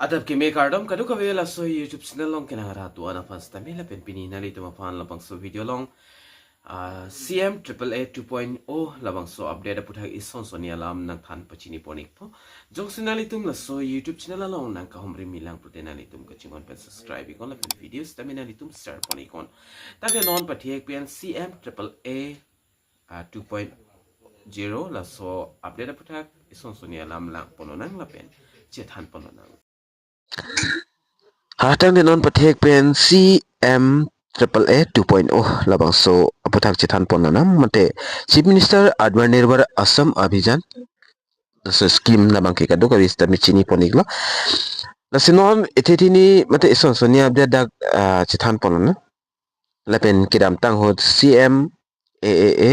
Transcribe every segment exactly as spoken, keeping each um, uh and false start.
Adap keme kardom kadokave laso YouTube channel along kenang arat do-an aphan sitame lapen pini nanglitum aphan labangso video along, ah, C M triple A two point oh labangso update aputhak ison soni alam nangthan pachini pon ikpo. Jongsi nanglitum laso YouTube channel along nangkahumri milang pute nanglitum kachinghon pen subscribe iknon lapen video sitame nanglitum share pon iknon. Tangte non pathek pen C M triple A, ah, two point zero laso update aputhak ison soni alam lang pon lonang lapen chethan pon lonang. Ha, tangte non pathek pen C M triple A two point oh labangso aputhak chethan pon lonang, mate Chief Minister Atmanirbhar Assam Abhiyan, laso scheme labangke kadokave sitame chini pon iklo. Lasi non ithe thini mate ison soni update dak, ah, chethan pon lonang. Lapen kedamtang ahut C M A A A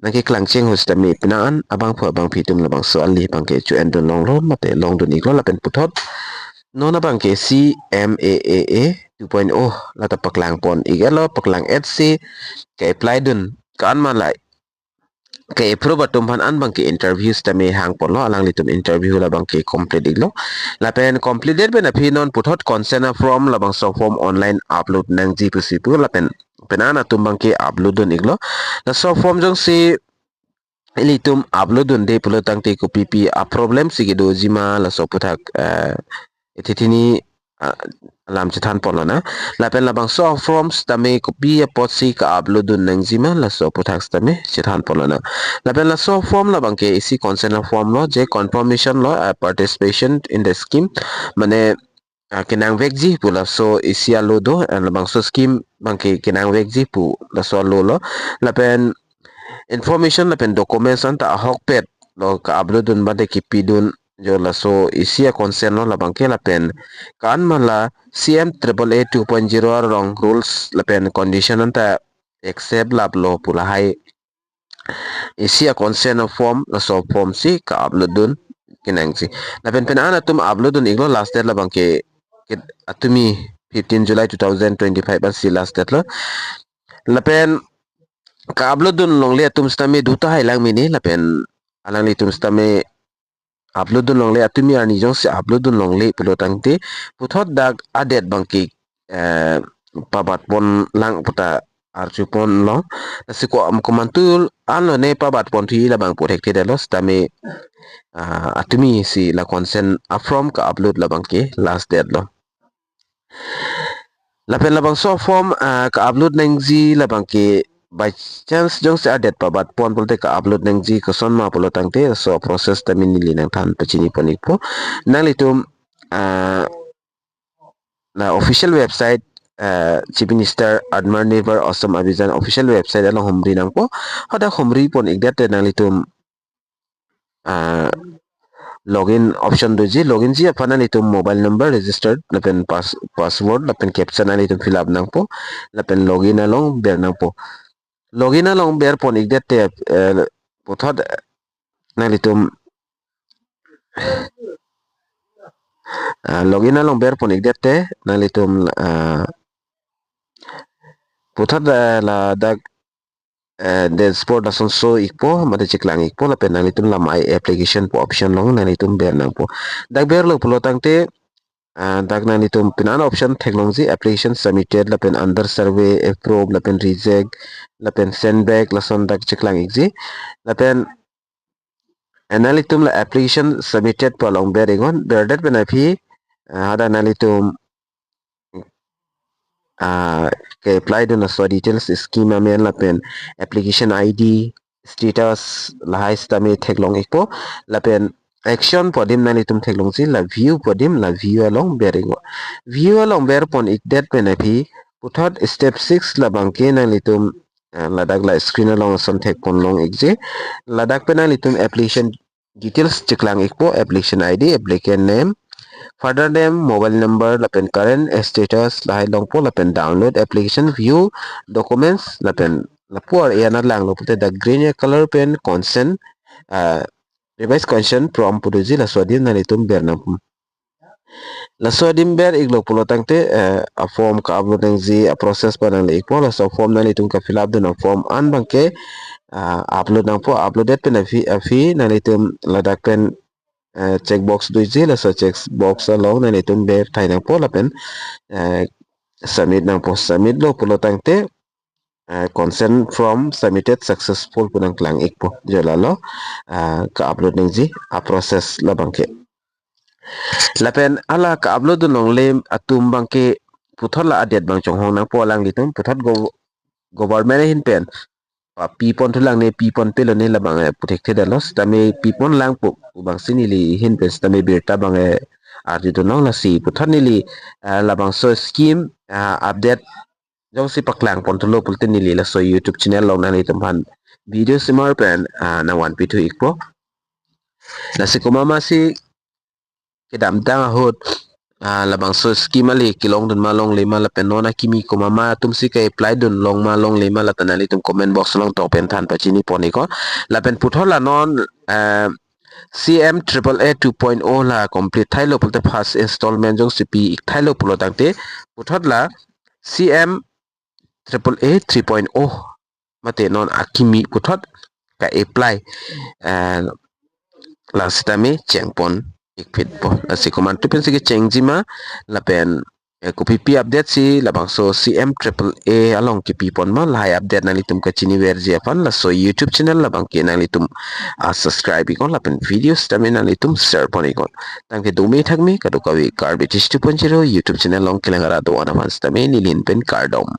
nangkeklang cheng ahut sitame penang an abangphu abangphi atum labangso ali abangke cho-en dun longlo mate longdun iklo lapen puthot non abangke C M A A A two point oh lata paklang pon iklo, paklang-et si ke-apply dun ko-an ma la ke-approve atum aphan an abangke interview sitame hang ponlo, alanglitum interview labangke complete iklo. Lapen completed pen aphi non puthot consent a-form labangso form online upload nangji pusi pu lapen penang an atum abangke upload dun iklo. Laso form jongsi ilitum upload dunde pulo tangte kopipi a-problem si kedoji ma laso aputhak, eh, ithe thini, ah, alam chethan pon lonang. Lapen labangso form sitame kopi apotsi ka-upload dun nangji ma laso aputhak sitame chethan pon lonang. Lapen laso form labangke isi consent a-form lo, je confirmation lo, ah, participation in the scheme, mane, ah, kenangvekji pu laso isi alo do, ah, labangso scheme abangke kenangvekji pu laso alo lo. Lapen information lapen documents anta ahokpet lo ka-upload dun bade kipidun jo laso isi a-consent lo labangke lapen ko-an ma la C M triple A two point zero along rules lapen condition anta accept laplo pu lahai isi a-consent a-form laso form si ka-upload dun kenangji. Lapen penang an atum upload dun iklo, last date labangke ke atumi fifteen July two thousand twenty-five ansi last date lo. Lapen ka-upload dun longle atum sitame do tahai lang mene lapen alanglitum sitame upload dun longle atumi arni jongsi upload dun longle pulo tangte puthot dak a-date abangke, eh, pabat pon lang puta arju pon long. Lasi ko-an komantu anlo ne pabat pon thuji labang pu thekthe detlo sitame, ah, atumi si la consent a-form ka-upload labangke last date lo. Lapen labangso form, ah, ka-upload nangji labangke by chance jongsi a-date pabat pon pulote ka-upload nangji koson ma pulo tangte laso process tame neli nangthan pachini pon ikpo. Nanglitum, ah, la official website, ah, Chief Minister Atmanirbhar Assam Abhiyan official website along humri nangpo. Hadak humri pon ikdet te nanglitum, ah, login option doji, login ji aphan nanglitum mobile number registered lapen pass-, password lapen captcha nanglitum fill up nangpo lapen login along ber nangpo. Login along ber pon ikdet te, eh, puthot nanglitum, ah, login along ber pon ikdet te nanglitum, ah, puthot, ah, ladak, eh, dashboard asonso ikpo, mate chiklang ikpo, lapen nanglitum la My Application pu option along nanglitum ber nangpo. Dak berlo pulo tangte, ah, dak nanglitum penang an option theklongji, application submitted, lapen under survey, approve, lapen reject, lapen send back, lason dak chiklang ikji. Lapen, eh, nanglitum la application submitted pu along ber iknon, berdet pen aphi, ah, hadak nanglitum, ah, ke-apply dun aso details, scheme amen lapen application I D, status lahai sitame theklong ikpo, lapen action pu adim nanglitum theklongji, la view pu adim, la view along ber iknon. View along ber pon ikdet pen aphi puthot step six labangke nanglitum, ah, ladak la screen along ason thek pon long ikji. Ladak pen nanglitum application details chiklang ikpo, application I D, applicant name, father name, mobile number, lapen current status lahai longpo, lapen download application, view documents, lapen lapu ar-e an langlo pute dak green color pen consent, ah, revised consent form pu doji, laso adim nanglitum ber nangpo. Laso adim ber iklo pulo tangte, eh, a-form ka-upload nangji a-process pa nangle ikpo, laso form nanglitum ka-fill up dun a-form an abangke, ah, upload nangpo, uploaded pen aphi, aphi nanglitum ladak pen, eh, check box doji, laso check box along nanglitum ber thai nangpo lapen, eh, submit nangpo. Submit lo pulo tangte, eh, consent form submitted successful pu nangklang ikpo. Jo lalo, ah, ka-upload nangji a-process labangke. Lapen hala ka-upload dun longle atum abangke puthot la a-date abang chonghong nangpo alanglitum, puthot go-, government ahin pen papi pon thulang ne, pi ponpe lo ne labang, eh, pu thekthe detlo, sitame pi pon lang pu, pu abangsi neli ahin pen sitame birta abang, eh, arju dun long, lasi puthot neli, eh, labangso scheme, ah, update jongsi paklang pon thulo pulote neli laso YouTube channel along nanglitum aphan video simar pen, ah, nangvanpi thu ikpo. Lasi komat masi kedamtang ahut, ah, labangso scheme ale kelong dun ma longle ma lapen non akimi komat ma atumsi ke-apply dun long ma longle ma, lata nanglitum comment box along tok pen than pachini pon iknon. Lapen puthot la non, eh, C M triple A two point oh la complete thailo pulote first installment jongsi pi ik thailo pulo tangte puthot la C M triple A three point oh mate non akimi puthot ka-apply, eh, la sitame cheng pon ikphitpo. Lasi komantu pensi kechengji ma lapen, eh, kopipi update si labangso C M triple A along kipi pon ma, lahai update nanglitum kachini verji aphan laso YouTube channel labangke nanglitum, ah, subscribe iknon lapen video sitame nanglitum share pon iknon. Tangte dome thakme kadokave Karbi Tish two point zero YouTube channel along kelang ara do-an aphan sitame neli ahin pen kardom.